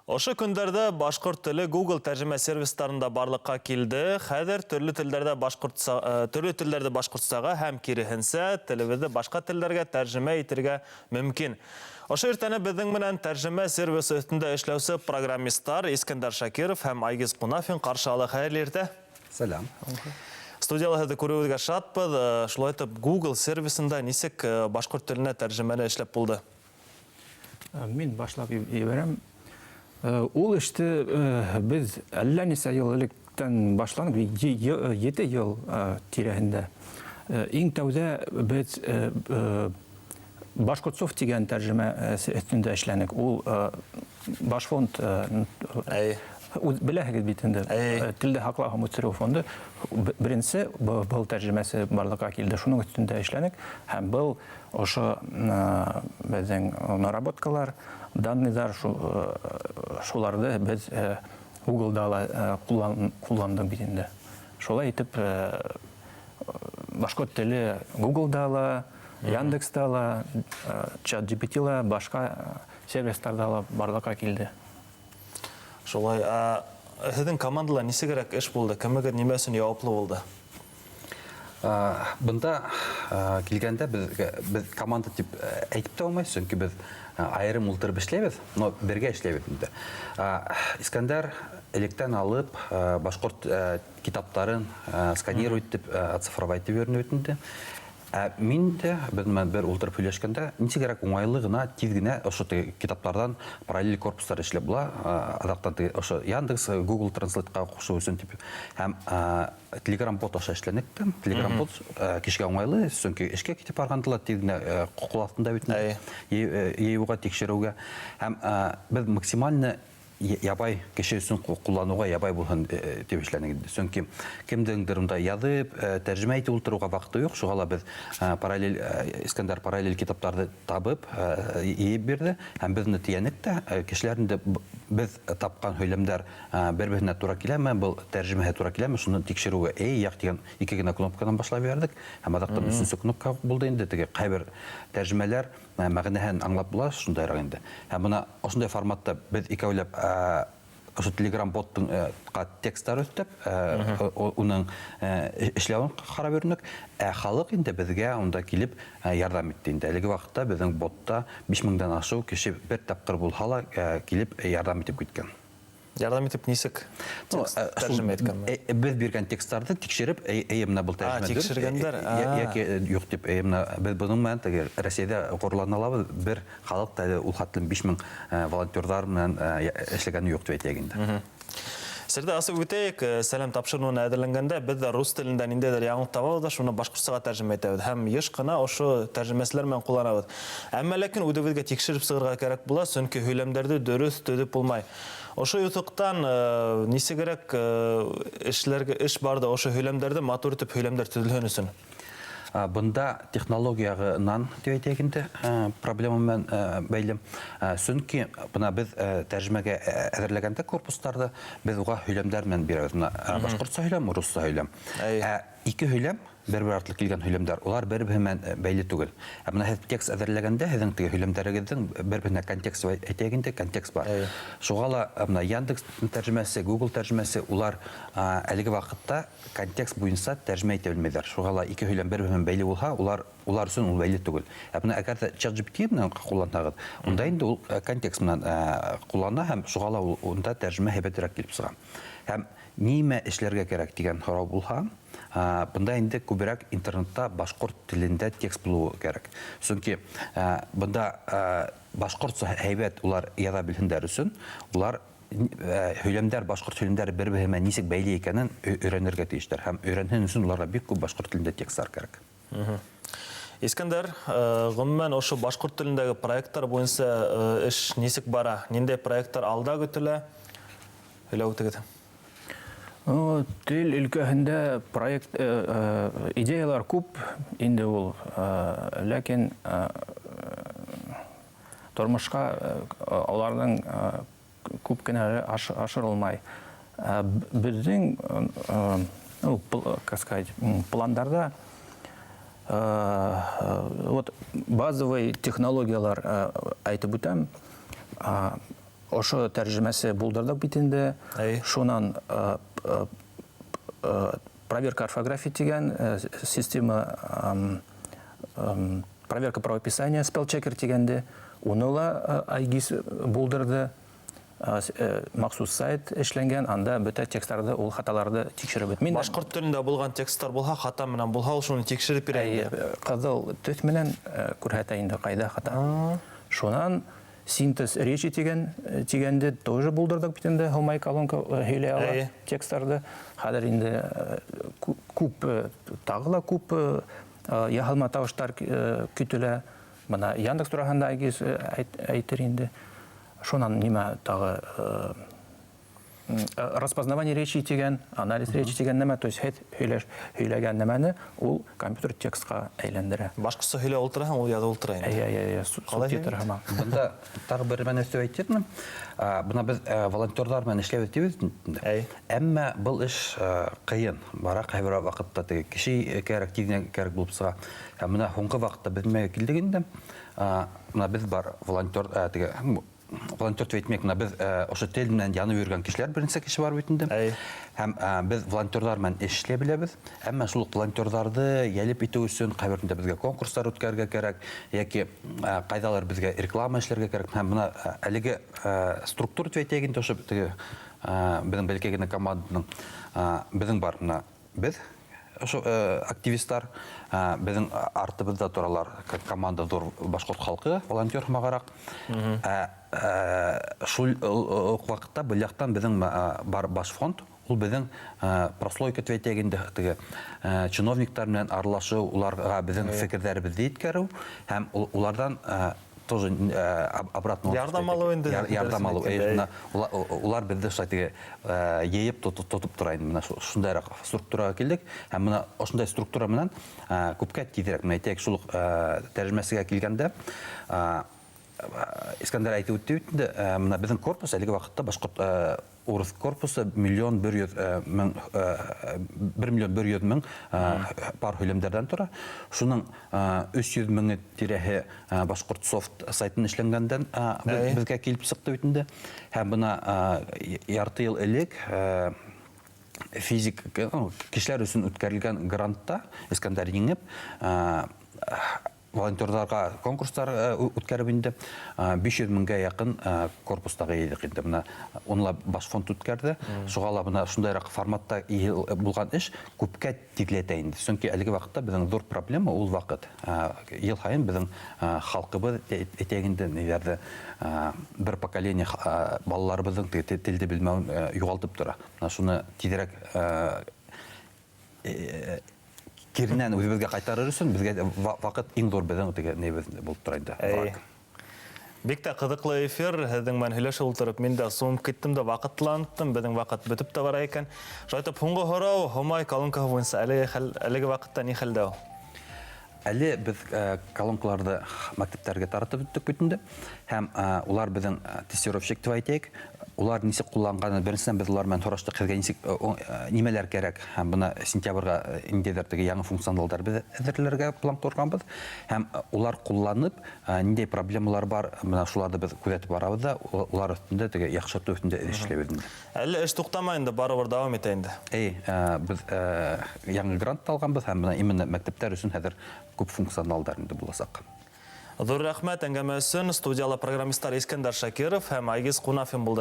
Ошо көндәрҙә башҡорт теле Google тәржемә сервистарында барлыҡҡа килде. Хәҙер төрлө телдәрҙе башҡортсаға һәм киреһенсә телебеҙҙе башҡа телдәргә тәржемә итергә мөмкин. Ошо иртәне беҙҙең менән тәржемә сервисы өҫтөндә эшләүсе программисттар Искәндәр Шакиров һәм Айгиз Ҡунафин ҡаршы ала. Хәйерле иртә. Сәлам. Студияла һеҙҙе күреүебеҙгә шатбыҙ. Шулай итеп, Google сервисында нисек башҡорт теленә тәржемәне эшләп булды? Мин башлап ебәрәм. Ул эште беҙ әллә нисә йыл электән башланып, 7 йыл тирәһендә. Иң тәүҙә беҙ Башҡортсофт тигән тәржемә өҫтөндә эшләнек. Ул Башфонд, беләһегеҙ бит инде, телде һаҡлау һәм үҫтереү фонды беренсе был тәржемәсе барлыҡҡа килде. Шуның өҫтөндә эшләнек һәм был ошо беҙҙең наработкалар, данныйҙар, шуларҙы беҙ Google-да ла ҡулландыҡ бит инде. Шулай итеп, башҡорт теле Google-да ла, Яндекста ла, Чат GPT ла, башҡа сервистарҙа ла барлыҡҡа килде. Шулай, ә һеҙҙең командала нисегерәк эш булды? Кемегеҙ нимә өсөн яуаплы булды? Бында килгәндә беҙ команда тип әйтеп тә булмай, сөнки беҙ айырым ултырып эшләйбеҙ, но бергә эшләйбеҙ инде. Искәндәр электән алып башҡорт китаптарын сканировать итеп, оцифровать итеп йөрөнө бит инде. Ә мин дә беҙ менән бер ултырып һөйләшкәндә нисегерәк уңайлы ғына, тиҙ генә ошо теге китаптарҙан параллель корпустар эшләп була, аҙаҡтан теге ошо Яндекс, Google Translate-ҡа ҡушыу өсөн тип. Һәм Telegram бот аша эшләнек тә. Telegram бот кешегә уңайлы, сөнки эшкә китеп барғанда ла тиҙ генә ҡул аҫтында бит инде. Йыйыуға, тикшереүгә. Һәм беҙ максимально ябай кеше өсөн ҡулланыуға ябай булһын тип эшләнек инде. Сөнки кемдеңдер унда яҙып, тәржемә итеп ултырыуға ваҡыты юҡ. Шуға ла беҙ параллель, Искәндәр параллель китаптарҙы табып, йыйып бирҙе. Һәм беҙ уны тейәнек тә, кешеләр инде беҙ тапҡан һөйләмдәр бер-береһенә тура киләме, был тәржемәһе тура киләме, шуны тикшереүгә эй, яҡ тигән ике генә кнопканан башлап ебәрҙек. Һәм аҙаҡтан өсөнсө кнопка булды инде, теге ҡайбер тәржемәләр мәғәнәһен аңлап була, шундайыраҡ инде. Һәм бына ошондай форматта беҙ икәүләп ошо Telegram боттың тексттар өҫтәп, уның эшләүен ҡарап йөрөнөк. Ә халыҡ инде беҙгә унда килеп ярҙам итте инде. Әлеге ваҡытта беҙҙең ботта 5000-дән ашыу кеше бер тапҡыр булһа ла килеп ярҙам итеп киткән. Ярҙам итеп нисек текст тәржемә иткәнме? Беҙ биргән тексттарҙы тикшереп, эйе, менә был тәржемә дөрөҫ, тикшергәндәр, йәки юҡ тип, эйе, менә беҙ бының менән теге Рәсәйҙә ғорурлана алабыҙ, бер халыҡ та әле ул хәтлем 5000 волонтерҙар менән эшләгәне юҡ тип әйтәйек инде. Серҙе асып үтәйек, Сәләм тапшырыныуына әҙерләнгәндә беҙ ҙә рус телендә ниндәйҙер яңылыҡ табабыҙ ҙа, шуны башҡортсаға тәржемә итәбеҙ һәм йыш ҡына ошо тәржемәселәр менән ҡулланабыҙ. Әммә ләкин үҙебеҙгә тикшереп сығырға кәрәк була, сөнки һөйләмдәрҙе дөрөҫ төҙөп булмай. Ошо юҫыҡтан нисегерәк эшләргә эш барҙы ошо һөйләмдәрҙе матур итеп һөйләмдәр төҙөлһөн өсөн? Бында технологиягынан тип әйтәйек инде, проблема менән бәйле. Сөнки бына беҙ тәржемәгә әҙерләгәндә корпустарҙы беҙ уға һөйләмдәр менән бирәбеҙ. Бына башҡортса һөйләм, русса һөйләм. Ә ике һөйләм, бер-бер артлы килгән һөйләмдәр, улар бер-береһе менән бәйле түгел. Ә бына һеҙ текст әҙерләгәндә һеҙҙең теге һөйләмдәрегеҙҙең бер-береһенә контекст әйтәйек инде, контекст бар. Шуға ла бына Яндекс тәржемәсе, Google тәржемәсе, улар әлеге ваҡытта контекст буйынса тәржемә итә белмәйҙәр. Шуға ла ике һөйләм бер-береһе менән бәйле булһа, улар өсөн ул бәйле түгел. Ә бына әгәр ҙә ChatGPT менән ҡулланһағыҙ, унда инде ул контекст менән ҡуллана һәм шуға ла ул унда тәржемә һәйбәтерәк килеп сыға. Һәм нимә эшләргә кәрәк тигән һорау булһа, бында инде күберәк интернетта башҡорт телендә текст булыуы кәрәк. Сөнки бында башҡортса һәйбәт улар яҙа белһендәр өсөн, улар һөйләмдәр, башҡорт һөйләмдәре бер-береһе менән нисек бәйле икәнен өйрәнергә тейештәр. Һәм өйрәнһен өсөн уларға бик күп башҡорт телендә тексттар кәрәк. Искәндәр, ғөмүмән, ошо башҡорт телендәге проекттар буйынса эш нисек бара? Ниндәй проекттар алда көтөлә? Һөйләп үтегеҙ. Тел өлкәһендә проект, идеялар күп инде ул, ләкин тормошҡа уларҙың күп кенә ашырылмай. Беҙҙең, ну, как сказать, пландарҙа вот базовый технологиялар әйтеп үтәм. Ошо тәржемәсе булдырҙыҡ бит инде. Шунан проверка орфографии тигән система, проверка правописания, спелчекер тигәнде, уны ла Айгиз булдырҙы. Махсус сайт эшләнгән, анда бөтә текстларҙы, ул хаталарҙы тикшереп бөтмәй. Башҡорт телендә булған тексттар булһа, хата менән булһа, ул шуны тикшереп бирә инде. Ҡыҙыл төҫ менән күрһәтә инде ҡайҙа хата. Шунан синтез речи тигәнде тоже булдырҙыҡ бит инде, Һомай колонка һөйләй ала текстларҙы. Хәҙер инде күп, тағы ла күп яһалма тауыштар көтөлә. Бына Яндекс тураһында Айгиз әйтер инде. Шунан нимә тағы, распознавание речи тигән, анализ речи тигән нәмә, то есть һеҙ һөйләгән нәмәне ул компьютер текстҡа әйләндерә. Башҡортса һөйләп ултыраһың, ул яҙып ултыра инде. Эйе, эйе, эйе, субтитр һымаҡ. Бында тағы бер нәмәне өҫтәп әйтер. Бына беҙ волонтерҙар менән эшләйбеҙ тибеҙ инде. Әммә был эш ҡыйын. Бара ҡайһы бер ваҡытта теге кеше кәрәк, тиҙ кәрәк булып сыға. Һәм бына һуңғы ваҡытта беҙ нимәгә килдек инде? Бына беҙ бар волонтер, теге волонтер тип әйтмәйек, бына беҙ ошо тел менән янып йөрөгән кешеләр бер нисә кеше бар бит инде. Һәм беҙ волонтерҙар менән эшләй беләбеҙ. Әммә шул уҡ волонтерҙарҙы йәлеп итеү өсөн ҡайһы берендә беҙгә конкурстар үткәрергә кәрәк, йәки ҡайҙалыр беҙгә реклама эшләргә кәрәк. Һәм бына әлеге структура тип әйтәйек инде, ошо теге беҙҙең бәләкәй генә команданың, беҙҙең бар бына беҙ ошо активисттар, беҙҙең артыбыҙҙа торалар команда ҙур башҡорт халҡы волонтер һымағыраҡ. Шул уҡ ваҡытта был яҡтан беҙҙең бар баш фонд, ул беҙҙең прослойка тип әйтәйек инде, теге чиновниктар менән аралашыу, уларға беҙҙең фекерҙәребеҙҙе еткереү һәм уларҙан тоже обратно ярҙам алыу инде. Ярҙам алыу. Бына улар беҙҙе шулай теге йыйып тотоп тора инде. Бына шундайыраҡ структураға килдек. Һәм бына ошондай структура менән күпкә тиҙерәк, менә әйтәйек, шул уҡ тәржемәсегә килгәндә, Искәндәр әйтеп үтте бит инде, бына беҙҙең корпус әлеге ваҡытта башҡорт урыҫ корпусы миллион бер йөҙ мең, бер миллион бер йөҙ мең пар һөйләмдәрҙән тора. Шуның өс йөҙ меңе тирәһе башҡорт софт сайтын эшләнгәндән беҙгә килеп сыҡты бит инде. Һәм бына ярты йыл элек физик, кешеләр өсөн үткәрелгән грантта Искәндәр еңеп, волонтерҙарға конкурстар үткәреп инде, биш йөҙ меңгә яҡын корпустағы йыйҙыҡ инде. Бына уны ла баш фонд үткәрҙе. Шуға ла бына шундайыраҡ форматта булған эш күпкә тиҙләтә инде. Сөнки әлеге ваҡытта беҙҙең ҙур проблема ул ваҡыт. Йыл һайын беҙҙең халҡыбыҙ әйтәйек инде, ниҙәрҙе, бер поколение балаларыбыҙҙың теге телде белмәүен юғалтып тора. Бына шуны тиҙерәк киренән үҙебеҙгә ҡайтарыр өсөн беҙгә ваҡыт иң ҙур беҙҙең теге небеҙ булып тора инде. Ваҡыт. Бик тә ҡыҙыҡлы эфир, һеҙҙең менән һөйләшеп ултырып, мин дә сумып киттем дә, ваҡытланыптым, беҙҙең ваҡыт бөтөп тә бара икән. Шулай итеп, һуңғы һорау, Һомай колонкаһы буйынса әлеге ваҡытта ни хәлдә ул? Әле беҙ колонкаларҙы мәктәптәргә таратып бөттөк бит инде. Һәм улар беҙҙең тестировщик тип әйтәйек. Улар нисек ҡулланғанын, беренсенән беҙ улар менән һораштыҡ, һеҙгә нисек нимәләр кәрәк. Һәм бына сентябргә ниндәйҙер теге яңы функционалдар беҙ әҙерләргә план ҡорғанбыҙ. Һәм улар ҡулланып, ниндәй проблемалар бар, бына шуларҙы беҙ күҙәтеп барабыҙ ҙа, улар өҫтөндә теге яҡшыртыу өҫтөндә эш эшләйбеҙ инде. Әле эш туҡтамай инде, барыбер дауам итә инде. Эй, беҙ яңы грант алғанбыҙ һәм бына именно мәктәптәр өсөн хәҙер күп функционалдар инде буласаҡ. Ҙур рәхмәт әңгәмә өсөн. Студияла программисттар Искәндәр Шакиров һәм Айгиз Ҡунафин булды.